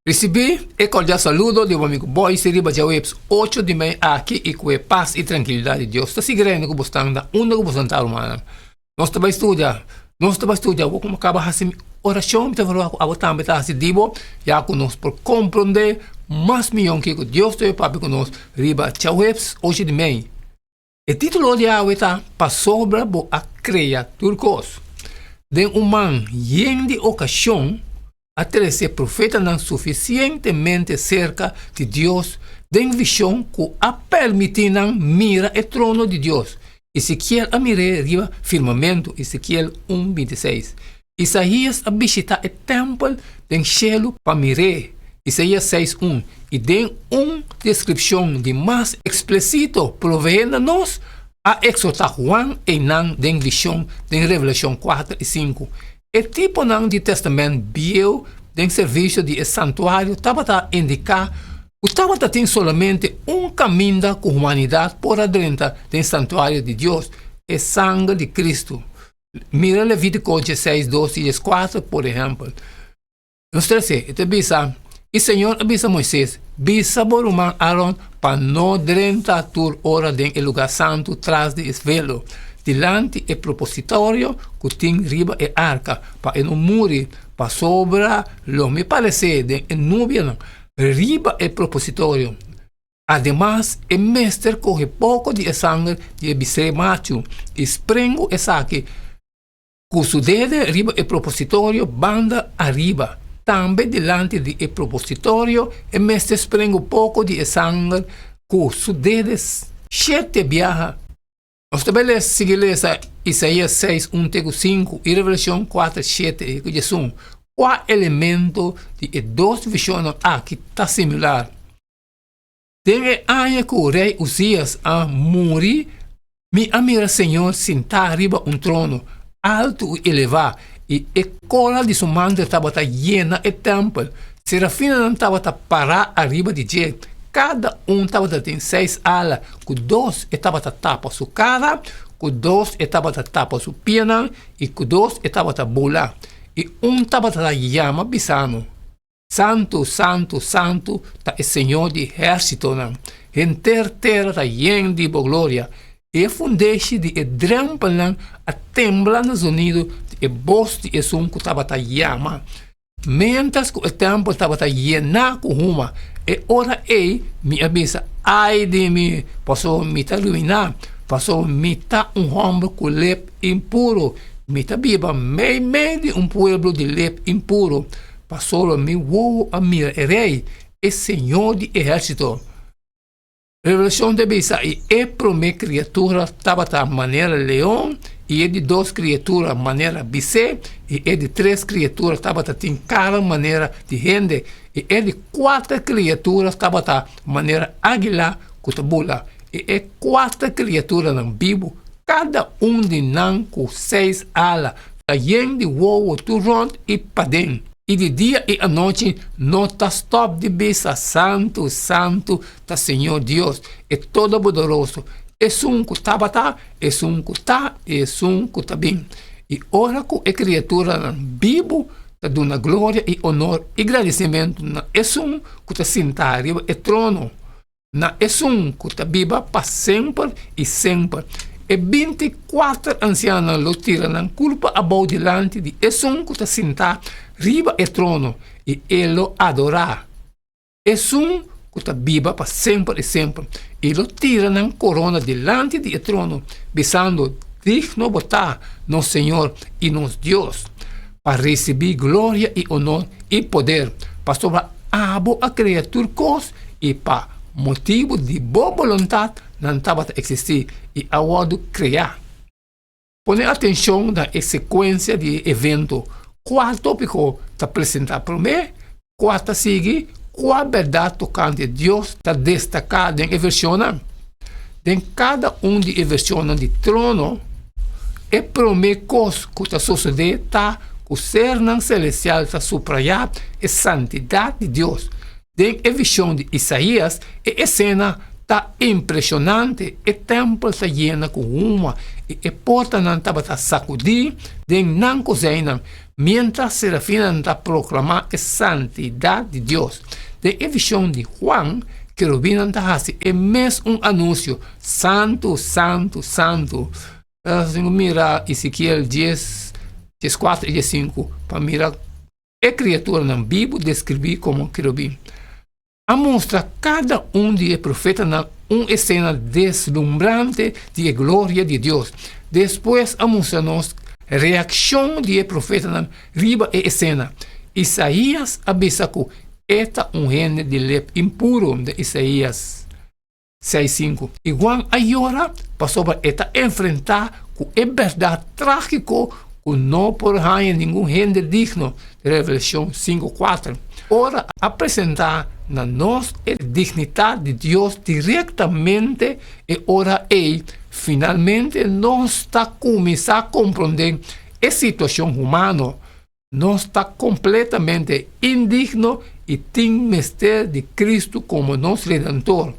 Risibí e kordial saludo di bo amigu Boyce riba djaweps ocho di mei aki i ku e pas i trankilidat di Dios ta sigui reina ku bo stan na unda ku bo stan ta rumannan. Nos ta bai studia, nos ta bai studia awor ku mi kaba hasi mi orashon mi ta verwagt ku abo tambe ta hasi di bo ya ku nos por komprondé mas mihó kiko Dios ta papia ku nos riba djaweps ocho di mei. E título di awe ta Pasobra bo a krea tur kos. Den un man yen di okashon a trese profetanan sufisientemente serka di Dios den vishon ku a permití nan mira e trono di Dios. Ezekiel a mir'é riba firmamentu, Ezekiel un, 26. Isaías a bishitá e tèmpel den shelu pa mir'é, Isaías seis un, i den un deskripshon di mas eksplesito proveé na nos, a eksortá Juan einan den vishon den Revelashon kuater i sinku. E tiponan di Tèstamènt Bieu den servisio di e santuario tabata indiká ku tabata tin solamente un kaminda ku humanidat por a drenta den santuario di Dios, e sanger di Kristu. Mira Levítiko dieseis, dos i dieskuater, por ehèmpel. Nos trese, e ta bisa, I señor a bisa Moises, Bisa bo ruman Aron pa no drenta tur ora den e lugá santu tras di e velo, dilanti e propositorio ku tin riba e arka, pa e no muri, pasobra lo mi paresé den e nubianan riba e propositorio. Ademas, e mester kohe poko di e sanger di e bisé machu i sprengu esaki ku su dede riba e propositorio banda ariba. Tambe dilanti di e propositorio e mester sprengu poko di e sanger ku su dede shete biaha. Nos ta bai lesa sigui lesa Isaías seis un te ku sinku i Revelashon kuater shete i ku diesun. Kua elemento di e dos vishonnan aki ta similar? Den e aña ku rei Uzias a muri, mi a mira Señor sintá riba un trono altu i elevá, i e kola di su mantel tabata yena e tèmpel. Serafinanan tabata pará ariba di dje, kada un tabata tin seis ala, ku dos e tabata tapa su kara, ku dos e tabata tapa su pianan i ku dos e tabata bula. I un tabata yama bisando, Santu, santu, santu ta e Señor di ehérsitonan, henter tera ta yen di bo gloria. I e fundeshi di e drèmpelnan a tembla na zonido di e bos di esun ku tabata yama. Miéntras ku e tèmpel tabata yená ku huma, e ora ei mi a bisa, Ai di mi, pasobra mi ta ruiná, pasobra mi ta un hòmber ku lep impuru, mi ta biba meimei di un pueblo di lep impuru, pasobra mi wowo a mira e Rei, e Señor di ehérsito. Revelashon ta bisa, I e promé kriatura tabata manera leon, i e di dos kriatura manera bisé, i e di tres kriatura tabata tin kara manera di hende, i e di kuater kriatura tabata manera águila ku ta bula. I e kuater kriaturanan bibu, kada un di nan ku seis ala, ta yen di wowo tur rònt i paden. I di dia i anochi no ta stòp di bisa, Santu, santu ta Señor Dios, e Todopoderoso, Esun ku tabata, Esun ku ta i Esun ku ta bin. I ora ku e kriaturanan bibu ta duna gloria i onor i gradisimentu na Esun ku ta sintá riba e trono, Na esun ku ta biba pa semper i semper. E binti kuater ansianonan lo tira nan kurpa abou dilanti di esun ku ta sintá riba e trono, i e lo adorá esun ku ta biba pa semper i semper, i lo tira nan korona dilanti di e trono, bisando, Digno bo ta, nos Señor i nos Dios, pa risibí gloria i onor i poder, pasobra abo a krea tur kos i pa motibu di bo boluntat nan tabata eksistí i a wòrdu kreá. Pone atenshon na e sekuensia di e evento, kua tópiko ta presentá promé, kua ta sigui, kua bèrdat tokante Dios ta destaká den e vershonnan. Den kada un di e vershonnan di trono, e promé kos ku ta sosodé ta ku sernan selestial ta suprayá e santidat di Dios. Den e vishon di Isaías, e esena ta impreshonante, e tèmpel ta yena ku huma i e portanan tabata sakudí den nan kozeinnan. Miéntras serafinnan ta proklamá e santidat di Dios, den e vishon di Juan, kerubinnan ta hasi e mes un anunsio, Santu, santu, santu. Nos tin ku mira Ezekiel dies, dieskuater i diesinku pa mira e kriaturanan bibu deskribí komo kerubin. A mustra kada un di e profetanan un esena deslumbrante di e gloria di Dios. Despues a mustra nos reakshon di e profetanan riba e esena. Isaías a bisa ku e ta un hende di lep impuru, den Isaías 6:5. I Juan a yora pasobra e ta enfrentá ku e bèrdat trágiko ku no por haña ningun hende digno, Revelashon 5:4. Ora a presentá na nos e dignitat di Dios direktamente e ora ei, finalmente nos ta kuminsá komprondé e situashon humano. Nos ta kompletamente indigno i tin mester di Kristu komo nos Redentor.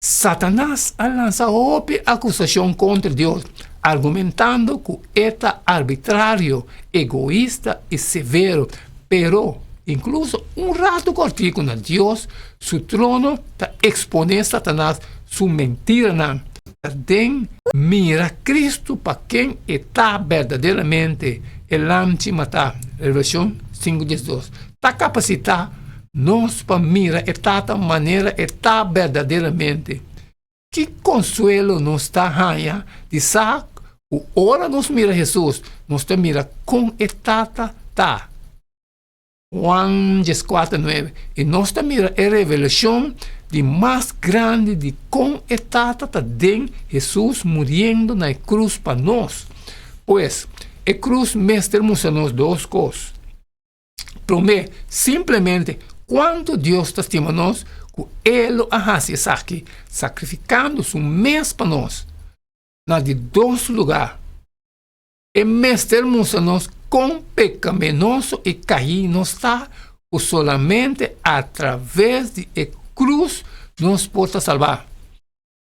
Satanas a lansa hopi akusashon kontra Dios, argumentando ku e ta arbitrario, egoista i severo. Pero, inkluso un ratu kòrtiku na Dios su trono ta eksponé Satanas su mentiranan. Ta den mira Kristu pa ken e ta berdaderamente, e lamchi matá, Revelashon 5:12, ta kapasitá nos pa mira e Tata manera e ta berdaderamente. Ki konsuelo nos ta haña di sa ku ora nos mira Hesus, nos ta mira kon e Tata ta! Juan 14:9, I nos ta mira e revelashon di mas grandi di kon e Tata ta den Hesus muriendo na e krus pa nos. Pues, e krus mester mustra nos dos kos. Promé, simplemente kuantu Dios ta stima nos ku E lo a hasi esaki, sakrifikando Su mes pa nos. Na di dos lugá, E mester mustra nos kon pekaminoso i kaí nos ta, ku solamente atraves di e krus nos por ta salbá.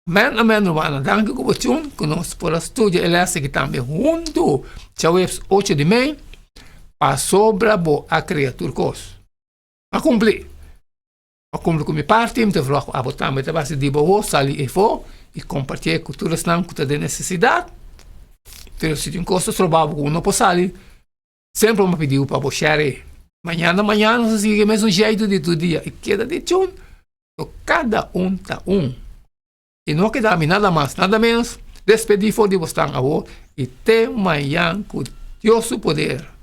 Amen, amen, rumannan. Danki ku bo tune ku nos por a studia e lès aki tambe huntu djaweps ocho di mei, pasobra bo a krea tur kos. A kumpli. A kumpli ku mi parti, mi ta verwacht ku abo tambe ta basa di bo wou sali efo i kompartié ku tur esnan ku ta den nesesidat. Pero si tin kos ta stroba bo ku bo no por sali, semper bo pidi bo pa bo share. Mañana mañana nos ta sigui e mesun jeitu di tur dia i keda di chun, so kada un ta un. I no a keda mi nada mas nada menos despedí for di bosnan awor i te mañan ku Dios su poder.